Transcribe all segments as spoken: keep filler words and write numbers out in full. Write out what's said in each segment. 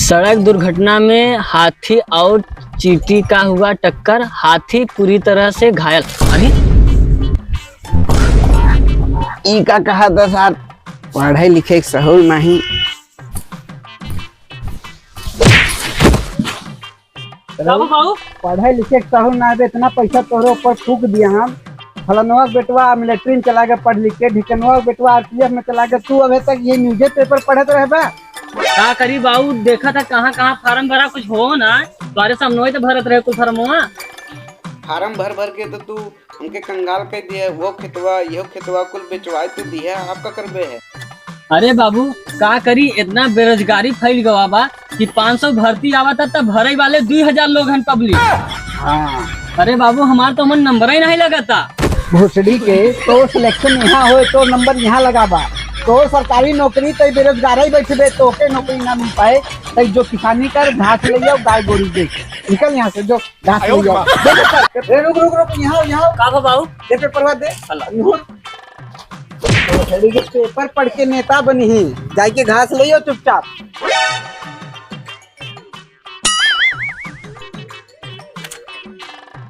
सड़क दुर्घटना में हाथी और चींटी का हुआ टक्कर, हाथी पूरी तरह से घायल। अरे, ई का कहा था सार, पढ़े लिखे के सहूर नहीं। बाबू, बाबू। पढ़े लिखे के सहूर ना बे, इतना पैसा तोहरे ऊपर फूक दिया हम। फलनवा के बेटवा मिलिट्री में चला गया पढ़ लिख के, ढिकनवा के बेटवा आरपीएफ में चला गया, तू अबे तक ये न्यूजे पेपर पढ़त रहे बा। का करी बाबू, देखा था कहाँ कहाँ फार्म भरा, कुछ हो ना, तोहरे सामने तो भरत रहे कुल फार्मवा। फार्म भर भर के तो तू हमके कंगाल कर दिया, वो खेतवा, यो खेतवा कुल बेचवाए तो दिया, आप का करबे है? अरे बाबू, का करी, इतना बेरोजगारी फैल गवा बा कि पाँच सौ भर्ती आवता, तब भरे वाले दुई हजार लोग हन पब्लिक। हाँ। अरे बाबू, हमार तो मन नंबर ही नहीं लगाता। भोसड़ी के, तो सिलेक्शन यहाँ होए, तो नंबर यहाँ लगा बा। तो सरकारी नौकरी, तो बेरोजगार ही बैठबे, तो के नौकरी ना मिल पाए, तो जो किसानी कर, घास ले जाओ, गाय गोरू देख, निकल यहाँ से, जो घास ले जाओ। ए, रुक, रुक, रुक, यहाँ आओ, यहाँ आओ। का बा बाबू? ये पेपरवा दे। हला। यहाँ। भोसड़ी के, पेपर पढ़ के नेता बनी ही, जाके घास ले आओ चुपचाप।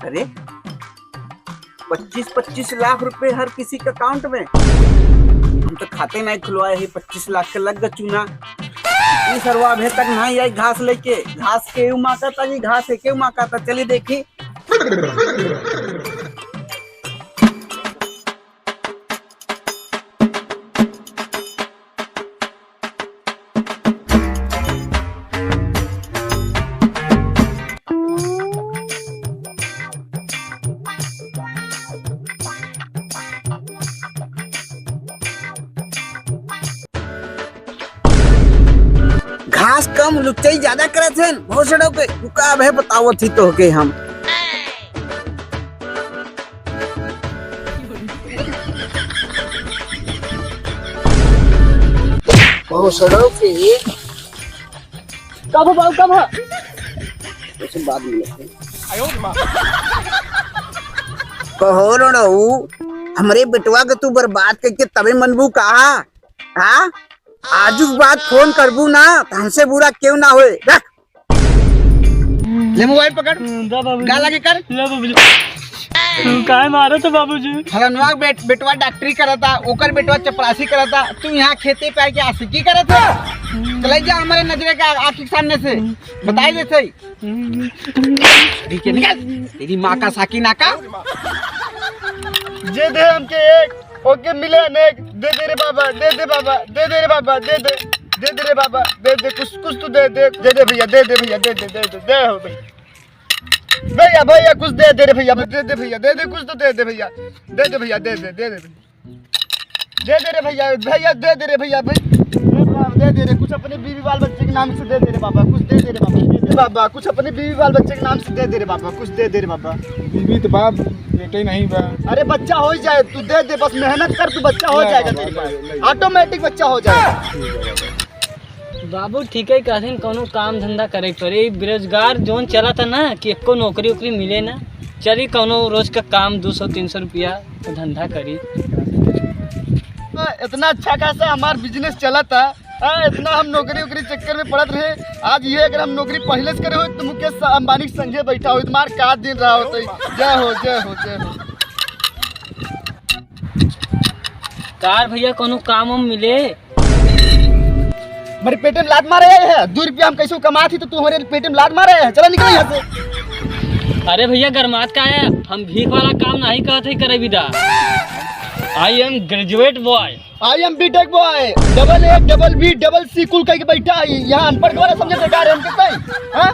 अरे, पच्चीस पच्चीस लाख रुपए हर किसी के अकाउंट में। हम तो खाते नहीं खुलवाए ही, पच्चीस लाख के लग गए चूना। ई सरवा अभी तक नहीं आई घास लेके। घास के यू माका था जी, घास के यू माका था। चलिए देखी। घास कम लुच्चई ज्यादा करत हन, भोसड़ो के। रुका, अबे बतावत ही तोहके हम। भोसड़ो के। कब हो बाबू, कब हो? उसे बाद में लेते हैं। कहो रड़ऊ, हमरे बेटवा के तू बर्बाद करके तबे मनबू कहा? हाँ? आजू के बाद फोन करबू ना, तो हमसे बुरा क्यों ना होए। रख। ले मोबाइल पकड़। दा बाबूजी। गा लगे कर। ले बाबूजी। काहे मारो तो बाबूजी? फलनवा के बेट-, बेटवा डॉक्टरी करता, ओकर बेटवा चपरासी करता, तू यहाँ खेती पे आके आशिकी करत है? चले जा हमारे नजरे के आ-, आँखी के सामने से। बताई देते ही। ठीक है, निकल। तेरी माँ का साकी नाका। जे दे हमके एक, ओके मिले अनेक। दे दे रे बाबा, दे दे बाबा, दे दे रे बाबा, दे दे, दे दे रे बाबा, दे दे, कुछ, कुछ तो दे दे, दे दे भैया, दे दे भैया, दे दे, दे दे, दे हो भैया। भैया, भैया, कुछ दे दे रे भैया, दे दे भैया, दे दे, कुछ तो दे दे भैया, दे दे भैया, दे दे, दे दे भैया। दे दे रे भैया, भैया, दे दे रे भैया, भाई। दे दे रे, कुछ अपने बीवी बाल बच्चे के नाम से दे दे रे बाबा, कुछ दे दे रे बाबा, दे दे बाबा, कुछ अपने बीवी बाल बच्चे के नाम से दे दे रे बाबा, कुछ दे दे रे बाबा। बीवी तो बाप, बेटे नहीं बा। अरे बच्चा हो ही जाए, तू दे दे, बस मेहनत कर, तू बच्चा हो जाएगा तेरे पास, ऑटोमेटिक बच्चा हो जाएगा। बाबू ठीके कहथिन, कौनो काम धंधा करे के पड़े। ई बेरोजगार जोन चलत है ना कि एको नौकरी ओकरी मिले ना। चली कौनो रोज का काम दो सौ तीन सौ रुपया का धंधा करी। आ, इतना अच्छा खासा हमार बिजनेस चलत है। आ, इतना हम नौकरी ओकरी चक्कर में पड़त रहे। आज ये अगर हम नौकरी पहले से करे होइत तो मुकेश अंबानी के संगे बैठा होइत, मार का दिन रहा होइत। जय हो, जय हो, जय हो। कार भैया, कौनो काम वाम मिले? हमारे पेटे में लात मारे है, दो रुपया हम कैसे कमात ही तो तू हमारे पेटे में लात मारे है, चला निकल यहाँ से। अरे भैया, गरमात का है, हम भीख वाला काम नहीं कहत ही करे बिदा। I am graduate boy। I am B Tech boy, double A, double B, double C कुल कह के बैठा है, यहाँ अनपढ़ वाला समझे बेकार है हमके सही, हाँ?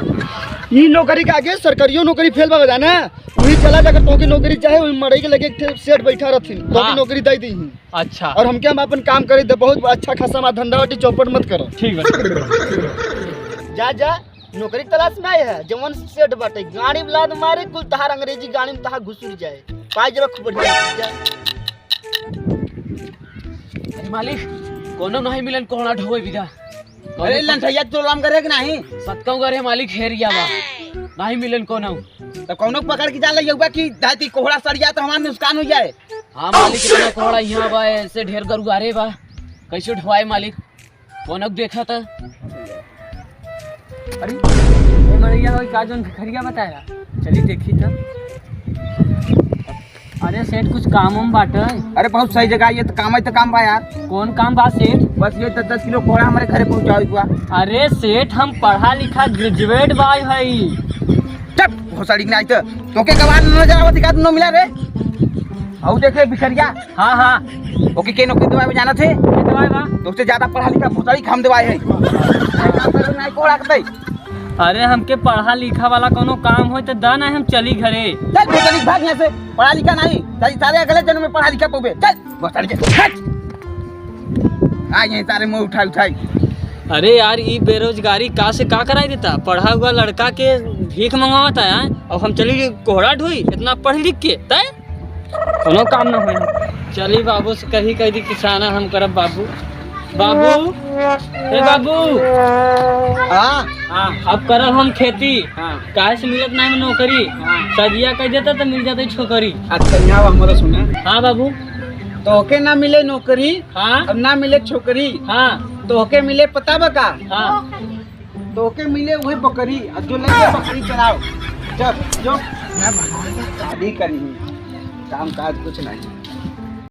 ई नौकरी के आगे सरकारियों नौकरी फेल बा जाना, वही चला जाकर तोके नौकरी चाहे, वही मड़ई के लगे एक ठे सेठ बैठा रहथिन, तोके हाँ। नौकरी दे दी। अच्छा। और हमके हम अपन काम करे दे, बहुत अच्छा खासा हमार धंधा बाटे, चौपट मत करो। ठीक बा। जा, जा, नौकरी तलाश में आए है, जवन सेठ बाटे, गाड़ी में लात मारे, कुल तहार अंग्रेजी गाड़ी में तहार घुसुर जाए, पाई जब खूब बढ़िया, जा। अरे मालिक, कोनो नहीं मिलन, कोहड़ा ढोवे बिदा। अरे लंठैया, तू लाम करे कि नहीं? सतकऊ करे मालिक, हेरिया बा, नहीं मिलन कोनो। तो कोनो पकड़ के जा ले यउबा कि दाती कोहड़ा सरिया तो हमार नुकसान हो जाए। हाँ मालिक, इतना कोहड़ा यहाँ बा, ऐसे ढेर गरुआरे बा, कैसे ढोवाए मालिक? कोनो देखा था। अरे, ए मड़ैया होई का जौन भिखरिया बताया? चली देखी त। अरे सेठ, कुछ काम उम बाटे? अरे बहुत सही जगह, ये तो काम है, तो काम बा यार। कौन काम बा सेठ? बस ये दस दस किलो कोहड़ा हमारे घरे पहुंचावे के बा। अरे सेठ, हम पढ़ा लिखा graduate बा भाई। चुप, भोसड़ी के नाई तो, तोके गवार न नजर आवत, का न मिला रे? आऊ देख रे भिखरिया। हाँ, हाँ। ओके के नौकरी देवाए बा जानत है? के देवाए बा? तोसे ज्यादा पढ़ा लिखा भोसड़ी के हम देवाए है। काम करे नाई कोहड़ा कतई। अरे, हमके पढ़ा लिखा वाला कोनो काम होई त दा ना, हम चली घरे। चल भोसड़ी, भाग यहाँ से, पढ़ा लिखा नहीं। चल, सारे अगले जन्म में पढ़ा लिखा पउबे। चल भोसड़ी के, हट। आ ये सारे मुंह उठाई उठाई। अरे यार, ई बेरोजगारी का से का कराई देता? पढ़ा हुआ लड़का के भीख मंगावता है, और हम चली कोहड़ा ढोई, इतना पढ़ लिख के, तय कोनो काम ना होई। चली बाबू से कही, कह दी किसाना हम करब बाबू। बाबू, ए बाबू। हाँ। हाँ, अब करब हम खेती। हाँ। काहे से मिलत नहीं नौकरी? हाँ। सदिया कह देता तो मिल जाते छोकरी। अच्छा, यहाँ हमारा सुना। हाँ बाबू। तोके ना मिले नौकरी, हाँ। अब ना मिले छोकरी, हाँ। तोके मिले पता बा का? हाँ। तोके मिले उहे बकरी, अब जो लेके बकरी चराओ। जब जो शादी करी, काम काज कुछ नहीं।